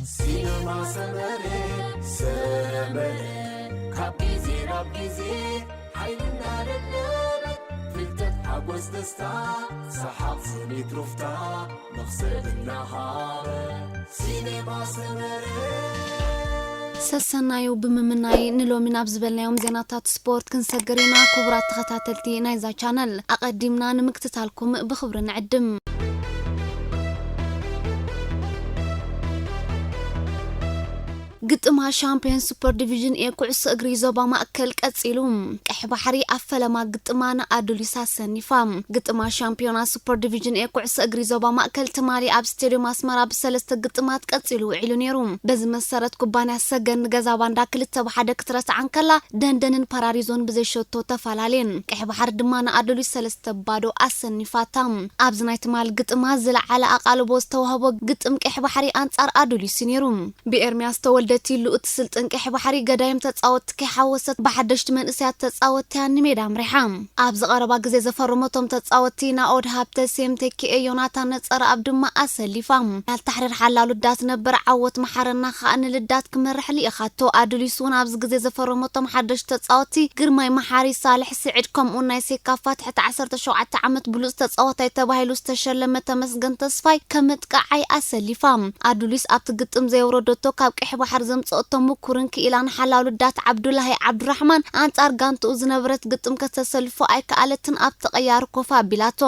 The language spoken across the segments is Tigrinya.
ሲነማ ሰመረ፣ ሰመረ፣ ካብ ግዜ ናብ ግዜ ሓይልና ደለበ፣ ፍልጠት፣ ሓጎስ፣ ደስታ፣ ሰሓቕ፣ ስኒት፣ ሩፍታ፣ መኽሰብ እናሃበ፣ ሲነማ ሰመረ። ሰሰናዩ ብምምናይ ንሎሚ ናብ ዝበልናዮም ዜናታት ስፖርት ክንሰግር ኢና። ክቡራት ተኸታተልቲ ናይዛ ቻነል፣ ኣቐዲምና ንምክትታልኩም ብኽብሪ ንዕድም። ግጥማ ሻምፒዮን ሱፐር ዲቪዥን ኤ ኩዕሶ እግሪ ዞባ ማእከል ቀጺሉ። ቀይሕ ባሕሪ ኣብ ፈለማ ግጥማ ንኣዱሊስ ኣሰኒፋ። ግጥማ ሻምፒዮና ሱፐር ዲቪዥን ኤ ኩዕሶ እግሪ ዞባ ማእከል ትማሊ ኣብ ስቴድዮም ኣስመራ ብሰለስተ ግጥማት ቀጺሉ ውዒሉ ነይሩ። በዚ መሰረት ኩባንያ ሰገን ንገዛ ባንዳ ክልተ ብሓደ ክትረትዓ እንከላ፣ ደንደንን ፓራዲዞን ብዘይሸቶ ተፈላለየን። ቀይሕ ባሕሪ ድማ ንኣዱሊስ ሰለስተ ባዶ ኣሰኒፋታ። ኣብዚ ናይ ትማሊ ግጥማት ዝለዓለ ኣቓልቦ ዝተዋህቦ ግጥም ቀይሕ ባሕሪ ኣንጻር ኣዱሊስ እዩ ነይሩ። ብኤርሚያስ ተወልደ ቲሉ እትስልጥን ቀይሕ ባሕሪ ገዳይም ተጻወትቲ ከይሓወሰት ብሓደሽቲ መንእሰያት ተጻወትቲ እያ ንሜዳ ኣምሪሓ። ኣብዚ ቀረባ ግዜ ዘፈረመቶም ተጻወትቲ ናኦድ ሃብተ፣ ሴም ተኪኤ፣ ዮናታን ነጸረኣብ ድማ ኣሰሊፋ። ኣልታሕሪር ሓላሉ ዳት ነበር ዓወት መሓረና ከኣ ንልዳት ክመርሕ ልኢኻቶ። ኣዱሊስ እውን ኣብዚ ግዜ ዘፈረመቶም ሓደሽቲ ተጻወትቲ ግርማይ መሓሪ፣ ሳልሕ ስዒድ ከምኡውን ናይ ሴካፋ ትሕቲ ዓሰርተ ሸውዓተ ዓመት ብሉጽ ተጻዋታይ ተባሂሉ ዝተሸለመ ተመስገን ተስፋይ ከም መጥቃዓይ ኣሰሊፋ። ኣዱሊስ ኣብቲ ግጥም ዘየውረደቶ ካብ ቀይሕ ባሕሪ ዘምጸኦቶ ምኩርን ክኢላን ሓላሉ ዳት ዓብዱላሂ ዓብዱራሕማን ኣንጻር ጋንትኡ ዝነበረት ግጥም ከተሰልፎ ኣይከኣለትን ኣብ ተቐያሪ ኮፍ ኣቢላቶ።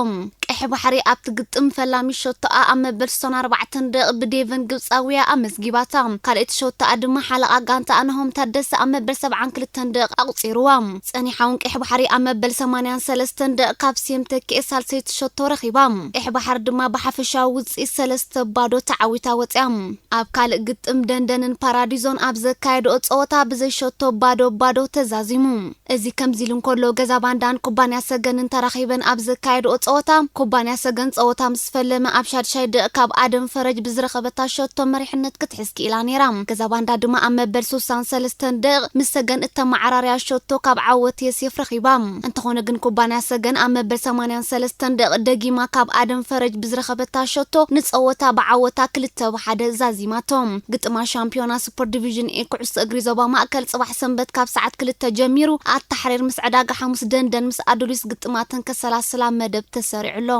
ቀይሕ ባሕሪ ኣብቲ ግጥም ፈላሚ ሸቶኣ ኣብ መበል ስሳን ኣርባዕተን ደቂቕ ብዴቨን ግብጻውያ ኣመዝጊባታ። ካልኣይቲ ሸቶኣ ድማ ሓለቓ ጋንታኣ ናሆም ታደሰ ኣብ መበል ሰብዓን ክልተን ደቂቕ ኣቑጺርዋ። ጸኒሓ እውን ቀይሕ ባሕሪ ኣብ መበል ሰማንያን ሰለስተን ደቂቕ ካብ ሴም ተኪኤ ሳልሰይቲ ሸቶ ረኺባ። ቀይሕ ባሕሪ ድማ ብሓፈሻዊ ውጽኢት ሰለስተ ባዶ ተዓዊታ ወጽያ። ኣብ ካልእ ግጥም ደንደንን ፓራዲዞን ኣብ ዘካየድኦ ጸወታ ብዘይ ሸቶ ባዶ ባዶ ተዛዚሙ። እዚ ከምዚ ኢሉ እንከሎ፣ ገዛ ባንዳን ኩባንያ ሰገንን ተራኺበን ኣብ ዘካየድኦ ጸወታ፣ ኩባንያ ሰገን ጸወታ ምስ ፈለመ ኣብ ሻድሻይ ደቂቕ ካብ ኣደም ፈረጅ ብዝረኸበታ ሸቶ መሪሕነት ክትሕዝ ክኢላ ነይራ። ገዛ ባንዳ ድማ ኣብ መበል ስሳን ሰለስተን ደቂቕ ምስ ሰገን እተመዓራርያ ሸቶ ካብ ዓወት የሴፍ ረኺባ። እንተኾነ ግን ኩባንያ ሰገን ኣብ መበል ሰማንያን ሰለስተን ደቂቕ ደጊማ ካብ ኣደም ፈረጅ ብዝረኸበታ ሸቶ ንጸወታ ብዓወታ ክልተ ብሓደ ዛዚማቶ። ግጥማ ሻምፒዮና ሱፐር ዲቪዥን ኤ ኩዕሶ እግሪ ዞባ ማእከል ጽባሕ ሰንበት ካብ ሰዓት ክልተ ጀሚሩ ኣታሕሪር ምስ ዕዳጋ ሓሙስ ደንደን ምስ ኣዱሊስ ግጥማተን ከሰላስላ መደብ ተሰሪዑ ኣሎ።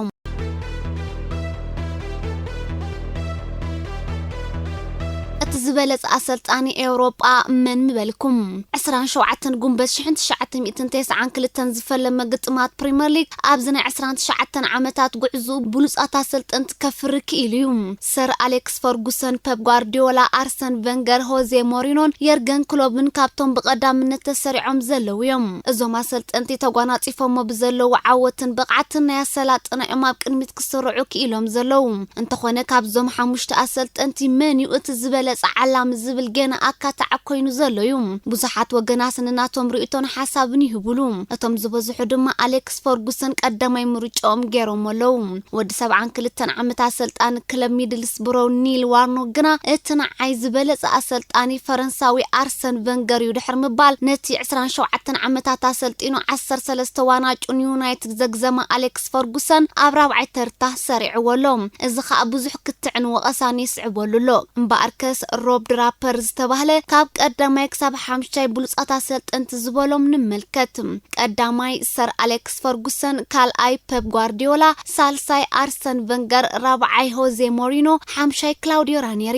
እቲ ዝበለጸ ኣሰልጣኒ ኤውሮጳ መን ምበልኩም? ዕስራን ሸውዓተን ጉንበት ሽሕን ትሽዓተ ሚእትን ተስዓን ክልተን ዝፈለመ ግጥማት ፕሪመር ሊግ ኣብዚ ናይ ዕስራን ትሽዓተን ዓመታት ጉዕዞ ብሉጻት ኣሰልጠንቲ ከፍሪ ክኢሉ እዩ። ሰር ኣሌክስ ፈርጉሰን፣ ፐፕ ጓርዲዮላ፣ ኣርሰን ቨንገር፣ ሆዜ ሞሪኖን የርገን ክሎብን ካብቶም ብቐዳምነት ተሰሪዖም ዘለዉ እዮም። እዞም ኣሰልጠንቲ ተጓናጺፎሞ ብዘለዉ ዓወትን ብቕዓትን ናይ ኣሰላጥና እዮም ኣብ ቅድሚት ክስርዑ ክኢሎም ዘለዉ። እንተኾነ ካብዞም ሓሙሽተ ኣሰልጠንቲ መን እዩ እቲ ዝበለጸ ዓላሚ ዝብል ገና ኣካታዕ ኮይኑ ዘሎ እዩ። ብዙሓት ወገናት ንናቶም ርእይቶን ሓሳብን ይህቡሉ። እቶም ዝበዝሑ ድማ ኣሌክስ ፈርጉሰን ቀዳማይ ምርጫኦም ገይሮም ኣለዉ። ወዲ ሰብዓን ክልተን ዓመት ኣሰልጣኒ ክለብ ሚድልስብሮ ኒል ዋርኖክ ግና እቲ ንዓይ ዝበለጸ ኣሰልጣኒ ፈረንሳዊ ኣርሰን ቨንገር እዩ ድሕሪ ምባል ነቲ ዕስራን ሸውዓተን ዓመታት ኣሰልጢኑ ዓሰርተ ሰለስተ ዋናጩ ንዩናይትድ ዘግዘመ ኣሌክስ ፈርጉሰን ኣብ ራብዓይ ተርታ ሰሪዕዎ ኣሎ። እዚ ኸኣ ብዙሕ ክትዕን ወቐሳን የስዕበሉ ኣሎ። እምበኣርከስ ሮብ ድራፐር ዝተባህለ ካብ ቀዳማይ ክሳብ ሓምሻይ ብሉጻት ኣሰልጠንቲ ዝበሎም ንምልከት። ቀዳማይ ሰር ኣሌክስ ፈርጉሰን፣ ካልኣይ ፐፕ ጓርዲዮላ፣ ሳልሳይ ኣርሰን ቨንገር፣ ራብዓይ ሆዜ ሞሪኖ፣ ሓምሻይ ክላውዲዮ ራኔሪ።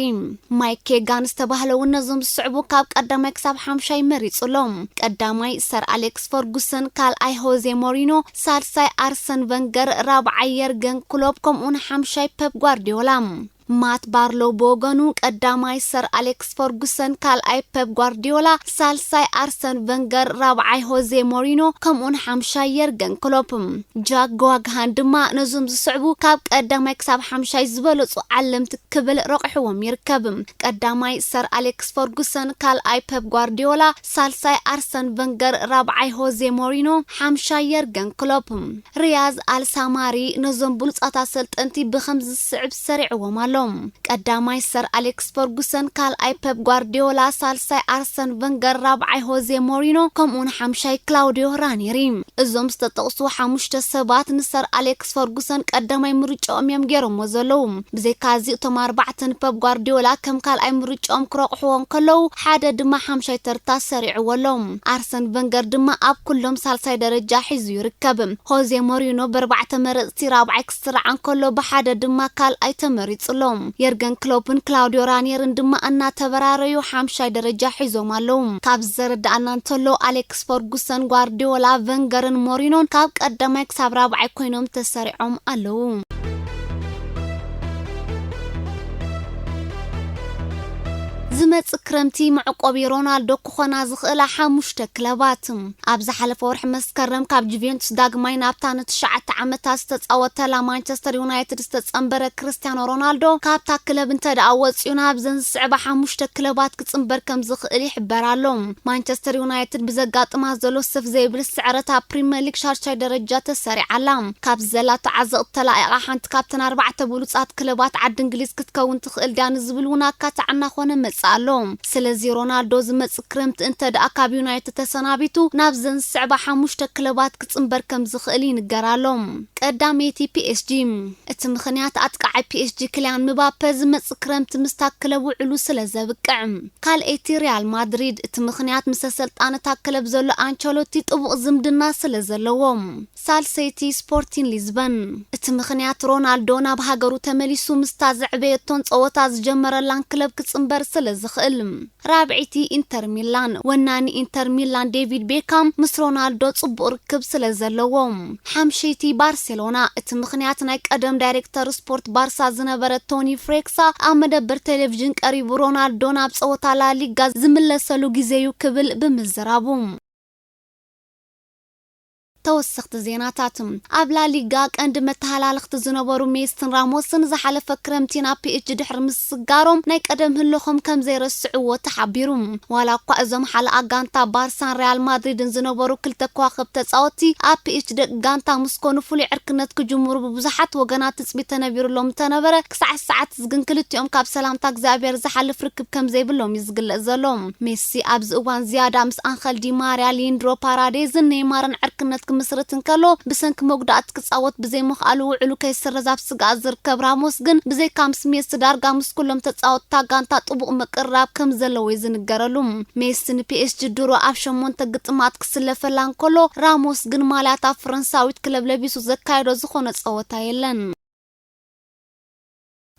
ማይክ ኬጋን ዝተባህለ እውን ነዞም ዝስዕቡ ካብ ቀዳማይ ክሳብ ሓምሻይ መሪጹ ኣሎ። ቀዳማይ ሰር ኣሌክስ ፈርጉሰን፣ ካልኣይ ሆዜ ሞሪኖ፣ ሳልሳይ ኣርሰን ቨንገር፣ ራብዓይ የርገን ክሎፕ ከምኡውን ሓምሻይ ፐፕ ጓርዲዮላ። ማት ባርሎው ብወገኑ ቀዳማይ ሰር ኣሌክስ ፈርጉሰን፣ ካልኣይ ፐፕ ጓርዲዮላ፣ ሳልሳይ ኣርሰን ቨንገር፣ ራብዓይ ሆዜ ሞሪኖ ከምኡውን ሓምሻይ የርገን ክሎፕ። ጃክ ግዋግሃን ድማ ነዞም ዝስዕቡ ካብ ቀዳማይ ክሳብ ሓምሻይ ዝበለጹ ዓለምቲ ክብል ረቑሕዎም ይርከብ። ቀዳማይ ሰር ኣሌክስ ፈርጉሰን፣ ካልኣይ ፐፕ ጓርዲዮላ፣ ሳልሳይ ኣርሰን ቨንገር፣ ራብዓይ ሆዜ ሞሪኖ፣ ሓምሻይ የርገን ክሎፕ። ሪያዝ ኣልሳማሪ ነዞም ብሉጻት ኣሰልጠንቲ ብኸምዚ ዝስዕብ ሰሪዕዎም ኣሎ። ቀዳማይ ሰር ኣሌክስ ፈርጉሰን፣ ካልኣይ ፔፕ ጓርዲዮላ፣ ሳልሳይ ኣርሰን ቨንገር፣ ራብዓይ ሆዜ ሞሪኖ፣ ከምኡውን ሓምሻይ ክላውዲዮ ራኔሪ። እዞም ዝተጠቕሱ ሓሙሽተ ሰባት ንሰር ኣሌክስ ፈርጉሰን ቀዳማይ ምርጫኦም እዮም ገይሮሞ ዘለዉ። ብዘይካ እዚ፣ እቶም ኣርባዕተ ንፔፕ ጓርዲዮላ ከም ካልኣይ ምርጫኦም ክረቑሕዎ እንከለዉ፣ ሓደ ድማ ሓምሻይ ተርታ ሰሪዕዎ ኣሎ። ኣርሰን ቨንገር ድማ ኣብ ኩሎም ሳልሳይ ደረጃ ሒዙ ይርከብ። ሆዜ ሞሪኖ ብኣርባዕተ መረጽቲ ራብዓይ ክስራዕ እንከሎ፣ ብሓደ ድማ ካልኣይ ተመሪጹ ኣሎ። የርገን ክሎፕን ክላውዲዮ ራኒየርን ድማ እናተበራረዩ ሓምሻይ ደረጃ ሒዞም ኣለዉ። ካብ ዘረዳኣና እንተሎ፣ ኣሌክስ ፈርጉሰን፣ ጓርዲዮላ፣ ቨንገርን ሞሪኖን ካብ ቀዳማይ ክሳብ ራብዓይ ኮይኖም ተሰሪዖም ኣለዉ። ዝመጽእ ክረምቲ መዕቆቢ ሮናልዶ ክኾና ዝኽእላ ሓሙሽተ ክለባት። ኣብ ዝሓለፈ ወርሒ መስከረም ካብ ጁቬንቱስ ዳግማይ ናብታ ንትሽዓተ ዓመታት ዝተጻወተላ ማንቸስተር ዩናይትድ ዝተጸንበረ ክርስቲያኖ ሮናልዶ፣ ካብታ ክለብ እንተ ደኣ ወጺኡ፣ ናብዘን ዝስዕባ ሓሙሽተ ክለባት ክጽንበር ከም ዝኽእል ይሕበር ኣሎ። ማንቸስተር ዩናይትድ ብዘጋጥማ ዘሎ ሰፍ ዘይብል ስዕረት ኣብ ፕሪምየር ሊግ ሻድሻይ ደረጃ ተሰሪዓ ኣላ። ካብ ዘላቶ ዓዘቕቲ ተላኢቓ ሓንቲ ካብተን ኣርባዕተ ብሉጻት ክለባት ዓዲ እንግሊዝ ክትከውን ትኽእል ድያ ንዝብል እውን ኣካታዕ እናኾነ መጽእ ኣሎ። ስለዚ ሮናልዶ ዝመጽእ ክረምቲ እንተ ደኣ ካብ ዩናይትድ ተሰናቢቱ፣ ናብዘን ዝስዕባ ሓሙሽተ ክለባት ክጽንበር ከም ዝኽእል ይንገር ኣሎ። ቀዳመይቲ ፒ ኤስ ጂ። እቲ ምኽንያት ኣጥቃዓይ ፒ ኤስ ጂ ክልያን ምባፐ ዝመጽእ ክረምቲ ምስታ ክለብ ውዕሉ ስለ ዘብቅዕ። ካልኣይቲ ሪያል ማድሪድ። እቲ ምኽንያት ምስ ኣሰልጣኒ እታ ክለብ ዘሎ ኣንቸሎቲ ጥቡቕ ዝምድና ስለ ዘለዎም። ሳልሰይቲ ስፖርቲን ሊዝበን። እቲ ምኽንያት ሮናልዶ ናብ ሃገሩ ተመሊሱ ምስታ ዘዕበየቶን ጸወታ ዝጀመረላን ክለብ ክጽንበር ስለ ዝኽእል። ራብዐይቲ ኢንተር ሚላን። ወናኒ ኢንተር ሚላን ዴቪድ ቤካም ምስ ሮናልዶ ጽቡቕ ርክብ ስለ ዘለዎም። ሓምሸይቲ ባርሴሎና። እቲ ምኽንያት ናይ ቀደም ዳይሬክተር ስፖርት ባርሳ ዝነበረ ቶኒ ፍሬክሳ ኣብ መደበር ቴሌቪዥን ቀሪቡ ሮናልዶ ናብ ጸወታ ላሊጋ ዝምለሰሉ ግዜ'ዩ ክብል ብምዝራቡ። ተወሰኽቲ ዜናታት። ኣብ ላሊጋ ቀንዲ መተሃላለኽቲ ዝነበሩ ሜስን ራሞስን ዝሓለፈ ክረምቲ ናብ ፒ ኤስ ጂ ድሕሪ ምስጋሮም ናይ ቀደም ህልኾም ከም ዘይረስዕዎ ተሓቢሩ። ዋላ እኳ እዞም ሓለኣ ጋንታ ባርሳን ሪያል ማድሪድን ዝነበሩ ክልተ ከዋኽብቲ ተጻወትቲ ኣብ ፒ ኤስ ጂ ደቂ ጋንታ ምስ ኮኑ ፍሉይ ዕርክነት ክጅምሩ ብብዙሓት ወገናት ትጽቢት ተነቢሩሎም እንተነበረ፣ ክሳዕ ሰዓት ግን ክልቲኦም ካብ ሰላምታ እግዚኣብሔር ዝሓልፍ ርክብ ከም ዘይብሎም እዩ ዝግለጽ ዘሎ። ሜሲ ኣብዚ እዋን ዝያዳ ምስ ኣንኸል ዲ ማርያ፣ ሊንድሮ ፓራዴዝን ኔይማርን ዕርክነት ክምስርት እንከሎ፣ ብሰንኪ መጉዳእቲ ክጻወት ብዘይምኽኣሉ ውዕሉ ከይስረዝ ኣብ ስግኣት ዝርከብ ራሞስ ግን፣ ብዘይካ ምስ ሜሲ ዳርጋ ምስ ኩሎም ተጻወትታ ጋንታ ጥቡቕ ምቅርራብ ከም ዘለዎ እዩ ዝንገረሉ። ሜሲ ን ፒ ኤስ ጂ ድሮ ኣብ ሸሞንተ ግጥማት ክስለፈላ እንከሎ፣ ራሞስ ግን ማልያታ ፍረንሳዊት ክለብ ለቢሱ ዘካየዶ ዝኾነ ጸወታ የለን።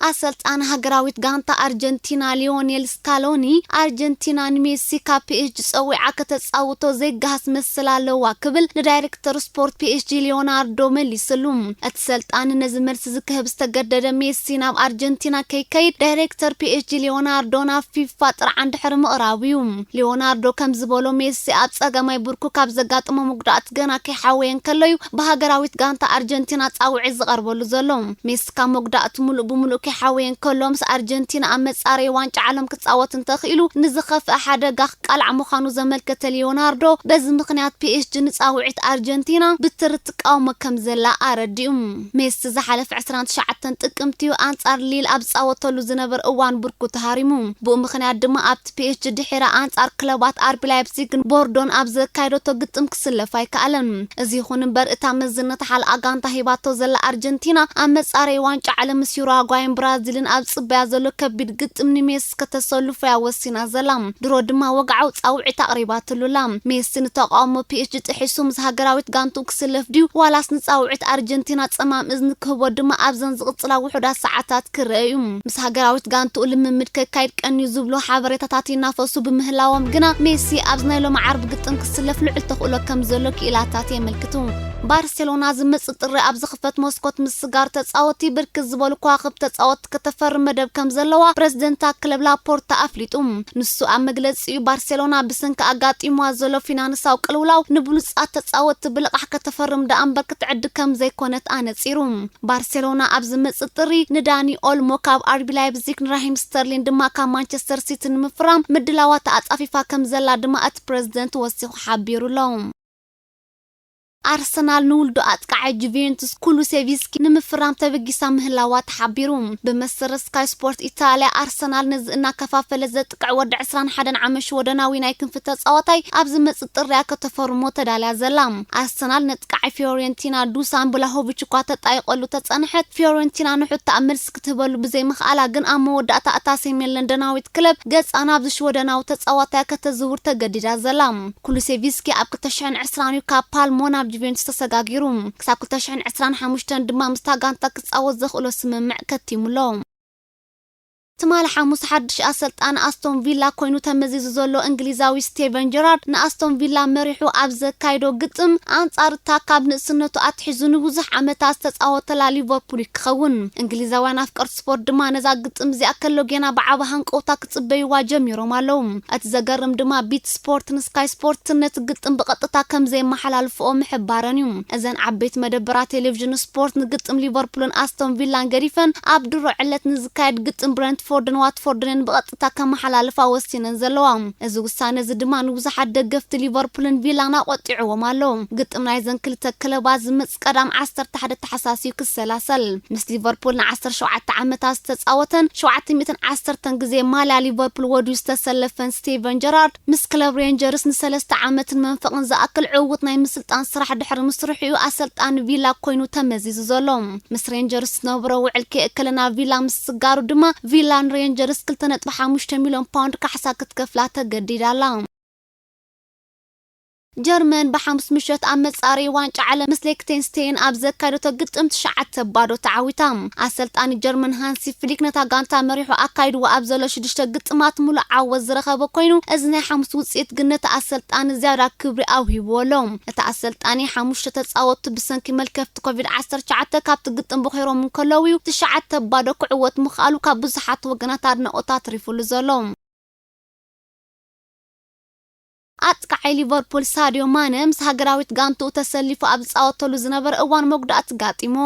ኣሰልጣኒ ሃገራዊት ጋንታ ኣርጀንቲና ሊዮኔል ስካሎኒ፣ ኣርጀንቲና ንሜሲ ካብ ፒ ኤስ ጂ ጸዊዓ ከተጻውቶ ዘይገሃስ መስል ኣለዋ ክብል ንዳይሬክተር ስፖርት ፒ ኤስ ጂ ሊዮናርዶ መሊስሉ። እቲ ሰልጣኒ ነዚ መልሲ ዝክህብ ዝተገደደ ሜሲ ናብ ኣርጀንቲና ከይከይድ ዳይሬክተር ፒ ኤስ ጂ ሊዮናርዶ ናብ ፊፋ ጥርዓን ድሕሪ ምቕራቡ እዩ። ሊዮናርዶ ከም ዝበሎ ሜሲ ኣብ ጸገማይ ብርኩ ካብ ዘጋጥሞ መጉዳእቲ ገና ከይሓወየ እንከሎ እዩ ብሃገራዊት ጋንታ ኣርጀንቲና ጻውዒት ዝቐርበሉ ዘሎ። ሜሲ ካብ መጉዳእቲ ሙሉእ ብሙሉእ ከይሓወየ እንከሎ ምስ ኣርጀንቲና ኣብ መጻረዪ ዋንጫ ዓለም ክጻወት እንተኽኢሉ ንዝኸፍአ ሓደጋ ክቃላዕ ምዃኑ ዘመልከተ ሊዮናርዶ በዚ ምኽንያት ፒ ኤስ ጂ ንጻውዒት ኣርጀንቲና ብትሪ ትቃወሞ ከም ዘላ ኣረዲኡ። ሜሲ ዝሓለፈ ዕስራን ትሽዓተን ጥቅምቲ እዩ ኣንጻር ሊል ኣብ ዝጻወተሉ ዝነበረ እዋን ብርኩ ተሃሪሙ። ብኡ ምኽንያት ድማ ኣብቲ ፒ ኤስ ጂ ድሒራ ኣንጻር ክለባት ኣርቢ ላይፕዚግን ቦርዶን ኣብ ዘካየደቶ ግጥም ክስለፍ ኣይከኣለን። እዚ ይኹን እምበር እታ መዝነት ሓልኣ ጋንታ ሂባቶ ዘላ ኣርጀንቲና ኣብ መጻረዪ ዋንጫ ዓለም ምስ ዩራጓይን ብራዚልን ኣብ ዝጽበያ ዘሎ ከቢድ ግጥም ንሜሲ ከተሰልፎ እያ ወሲና ዘላ። ድሮ ድማ ወግዓዊ ጻውዒት ኣቕሪባትሉ ኣላ። ሜሲ ንተቃውሞ ፒ ኤስ ጂ ጥሒሱ ምስ ሃገራዊት ጋንትኡ ክስለፍ ድዩ ዋላስ ንጻውዒት ኣርጀንቲና ጸማም እዝኒ ክህቦ ድማ ኣብዘን ዝቕጽላ ውሑዳት ሰዓታት ክረአ እዩ። ምስ ሃገራዊት ጋንትኡ ልምምድ ከካይድ ቀንዩ ዝብሉ ሓበሬታታት ይናፈሱ ብምህላዎም ግና ሜሲ ኣብዚ ናይ ሎሚ ዓርቢ ግጥም ክስለፍ ልዑል ተኽእሎ ከም ዘሎ ክኢላታት የመልክቱ። ባርሴሎና ዝመጽእ ጥሪ ኣብ ዝኽፈት መስኮት ምስጋር ተጻወቲ ብርክት ዝበሉ ከዋኽብቲ ተጻወቲ ከተፈርም መደብ ከም ዘለዋ ፕረዚደንት ክለብ ላፖርታ ኣፍሊጡ። ንሱ ኣብ መግለጺኡ ባርሴሎና ብሰንኪ ኣጋጢምዋ ዘሎ ፊናንሳዊ ቅልውላው ንብሉጻት ተጻወቲ ብልቓሕ ከተፈርም ደኣ እምበር ክትዕድግ ከም ዘይኮነት ኣነጺሩ። ባርሴሎና ኣብ ዝመጽእ ጥሪ ንዳኒ ኦልሞ ካብ ኣርቢ ላይፕዚግ ንራሂም ስተርሊን ድማ ካብ ማንቸስተር ሲቲ ንምፍራም ምድላዋት ኣጻፊፋ ከም ዘላ ድማ እቲ ፕረዚደንት ወሲኹ ሓቢሩ ኣሎ። ኣርሰናል ንውልዱ ኣጥቃዓይ ጁቬንቱስ ኩሉሴቪስኪ ንምፍራም ተበጊሳ ምህላዋ ተሓቢሩ። ብመሰረት ስካይ ስፖርት ኢታልያ፣ ኣርሰናል ነዚ እናከፋፈለ ዘጥቅዕ ወዲ ዕስራን ሓደን ዓመት ሽወደናዊ ናይ ክንፊ ተጻዋታይ ኣብ ዝመጽእ ጥርያ ከተፈርሞ ተዳልያ ዘላ። ኣርሰናል ነጥቃዓይ ፊዮሬንቲና ዱሳን ብላሆቪች እኳ ተጣይቀሉ ተጸንሐት፣ ፊዮሬንቲና ንሑታኣ መልሲ ክትህበሉ ብዘይምኽኣላ ግን ኣብ መወዳእታ እታ ሰሜን ለንደናዊት ክለብ ገጻ ናብዚ ሽወደናዊ ተጻዋታይ ከተዝውር ተገዲዳ ዘላ። ኩሉሴቪስኪ ኣብ ክልተ ሽሕን ዕስራን እዩ ካብ ፓልሞ ናብ ጁቬንቱስ ተሰጋጊሩ። ክሳብ ክልተ ሽሕን ዕስራን ሓሙሽተን ድማ ምስታ ጋንታ ክጻወት ዘኽእሎ ስምምዕ ከቲሙሎ። ትማሊ ሓሙስ ሓድሽ ኣሰልጣኒ ኣስቶን ቪላ ኮይኑ ተመዚዙ ዘሎ እንግሊዛዊ ስቴቨን ጀራርድ ንኣስቶን ቪላ መሪሑ ኣብ ዘካይዶ ግጥም ኣንጻር እታ ካብ ንእስነቱ ኣትሒዙ ንብዙሕ ዓመታት ዝተጻወተላ ሊቨርፑል ክኸውን። እንግሊዛውያን ኣፍቀርቲ ስፖርት ድማ ነዛ ግጥም እዚኣ ከሎ ጌና ብዓቢ ሃንቀውታ ክጽበይዋ ጀሚሮም ኣለዉ። እቲ ዘገርም ድማ ቢት ስፖርትን ስካይ ስፖርትን ነቲ ግጥም ብቐጥታ ከም ዘየመሓላልፍኦ ምሕባረን እዩ። እዘን ዓበይቲ መደበራት ቴሌቪዥን ስፖርት ንግጥም ሊቨርፑልን ኣስቶን ቪላን ገዲፈን ኣብ ድሮ ዕለት ንዝካየድ ግጥም ብረንትፎርድን ዋትፎርድን ብቐጥታ ከመሓላልፋ ወሲነን ዘለዋ። እዚ ውሳነ እዚ ድማ ንብዙሓት ደገፍቲ ሊቨርፑልን ቪላን ኣቖጢዕዎም ኣሎ። ግጥም ናይዘን ክልተ ክለባት ዝመጽእ ቀዳም ዓሰርተ ሓደ ተሓሳስ እዩ ክሰላሰል። ምስ ሊቨርፑል ንዓሰርተ ሸውዓተ ዓመታት ዝተጻወተን ሸውዓተ ሚእትን ዓሰርተን ግዜ ማልያ ሊቨርፑል ወድዩ ዝተሰለፈን ስቲቨን ጀራርድ፣ ምስ ክለብ ሬንጀርስ ንሰለስተ ዓመትን መንፈቕን ዝኣክል ዕዉት ናይ ምስልጣን ስራሕ ድሕሪ ምስርሑ እዩ ኣሰልጣኒ ቪላ ኮይኑ ተመዚዙ ዘሎ። ምስ ሬንጀርስ ዝነበሮ ውዕል ከየእከለ ናብ ቪላ ምስ ስጋሩ ድማ፣ ቪላ ንሬንጀርስ ክልተ ነጥቢ ሓሙሽተ ሚልዮን ፓውንድ ካሕሳ ክትከፍላ ተገዲዳ ኣላ። ጀርመን ብሓሙስ ምሸት ኣብ መጻረዪ ዋንጫ ዓለም ምስ ሌክቴንስቴን ኣብ ዘካየደቶ ግጥም ትሽዓተ ባዶ ተዓዊታ። ኣሰልጣኒ ጀርመን ሃንሲ ፍሊክ ነታ ጋንታ መሪሑ ኣካይድዎ ኣብ ዘሎ ሽዱሽተ ግጥማት ሙሉእ ዓወት ዝረኸበ ኮይኑ፣ እዚ ናይ ሓሙስ ውጽኢት ግን ነቲ ኣሰልጣኒ ዝያዳ ክብሪ ኣውሂብዎ ኣሎ። እቲ ኣሰልጣኒ ሓሙሽተ ተጻወትቱ ብሰንኪ መልከፍቲ ኮቪድ ዓሰርተ ትሽዓተ ካብቲ ግጥም ቦኺሮም እንከለዉ እዩ ትሽዓተ ባዶ ክዕወት ምኽኣሉ ካብ ብዙሓት ወገናት ኣድናቖት ኣትሪፉሉ ዘሎ። ኣጥቃዓይ ሊቨርፑል ሳድዮ ማነ ምስ ሃገራዊት ጋንትኡ ተሰሊፉ ኣብ ዝጻወተሉ ዝነበረ እዋን መጉዳእቲ ጋጢሞ።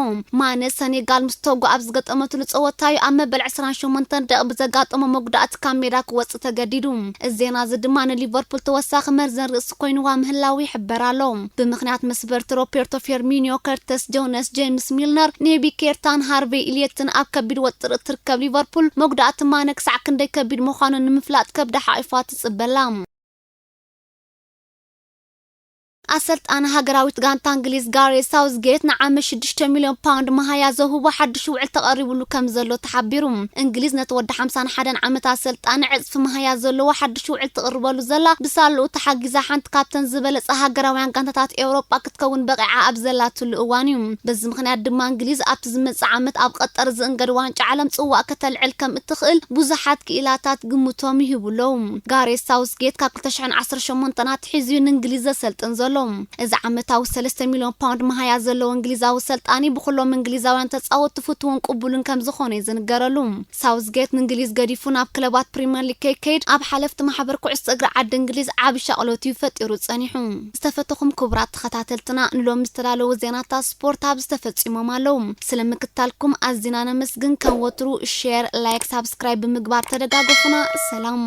ማነ ሰኔጋል ምስ ቶጎ ኣብ ዝገጠመትሉ ጸወታ እዩ ኣብ መበል ዕስራን ሸሞንተን ደቂቕ ብዘጋጠሞ መጉዳእቲ ካብ ሜዳ ክወጽእ ተገዲዱ። እዚ ዜና እዚ ድማ ንሊቨርፑል ተወሳኺ መርዘን ርእሲ ኮይንዋ ምህላዉ ይሕበር ኣሎ። ብምኽንያት መስበርቲ ሮቤርቶ ፌርሚኒዮ፣ ከርተስ ጆነስ፣ ጄምስ ሚልነር፣ ኔቢ ኬታን ሃርቬይ ኢልየትን ኣብ ከቢድ ወጥሪ እትርከብ ሊቨርፑል፣ መጉዳእቲ ማነ ክሳዕ ክንደይ ከቢድ ምዃኑ ንምፍላጥ ከብዳ ሓቒፋ ትጽበላ። ኣሰልጣኒ ሃገራዊት ጋንታ እንግሊዝ ጋሬት ሳውዝጌት ንዓመት ሽዱሽተ ሚልዮን ፓውንድ መሃያ ዘውህቦ ሓድሽ ውዕል ተቐሪብሉ ከም ዘሎ ተሓቢሩ። እንግሊዝ ነቲ ወዲ ሓምሳን ሓደን ዓመት ኣሰልጣኒ ዕጽፊ መሃያ ዘለዎ ሓድሽ ውዕል ትቕርበሉ ዘላ ብሳልኡ ተሓጊዛ ሓንቲ ካብተን ዝበለጸ ሃገራውያን ጋንታታት ኤውሮጳ ክትከውን በቒዓ ኣብ ዘላትሉ እዋን እዩ። በዚ ምኽንያት ድማ እንግሊዝ ኣብቲ ዝመጽእ ዓመት ኣብ ቀጠር ዝእንገድ ዋንጫ ዓለም ጽዋእ ከተልዕል ከም እትኽእል ብዙሓት ክኢላታት ግምቶም ይህቡ ኣለዉ። ጋሬት ሳውስጌት ካብ ክልተ ሽሕን ዓሰርተ ሸሞንተን ኣትሒዙ እዩ ንእንግሊዝ ዘሰልጥን ዘሎ። እዚ ዓመታዊ ሰለስተ ሚልዮን ፓውንድ መሃያ ዘለዎ እንግሊዛዊ ሰልጣኒ ብኹሎም እንግሊዛውያን ተጻወትቲ ፍቱውን ቅቡልን ከም ዝኾነ እዩ ዝንገረሉ። ሳውስጌት ንእንግሊዝ ገዲፉ ናብ ክለባት ፕሪምየር ሊግ ከይከይድ ኣብ ሓለፍቲ ማሕበር ኩዕሶ እግሪ ዓዲ እንግሊዝ ዓቢ ሻቕሎት እዩ ፈጢሩ ጸኒሑ። ዝተፈተኹም ክቡራት ተኸታተልትና፣ ንሎሚ ዝተዳለዉ ዜናታት ስፖርት ኣብዚ ተፈጺሞም ኣለዉ። ስለ ምክታልኩም ኣዚና ነመስግን። ከም ወትሩ ሼር፣ ላይክ፣ ሳብስክራይብ ብምግባር ተደጋገፉና። ሰላም።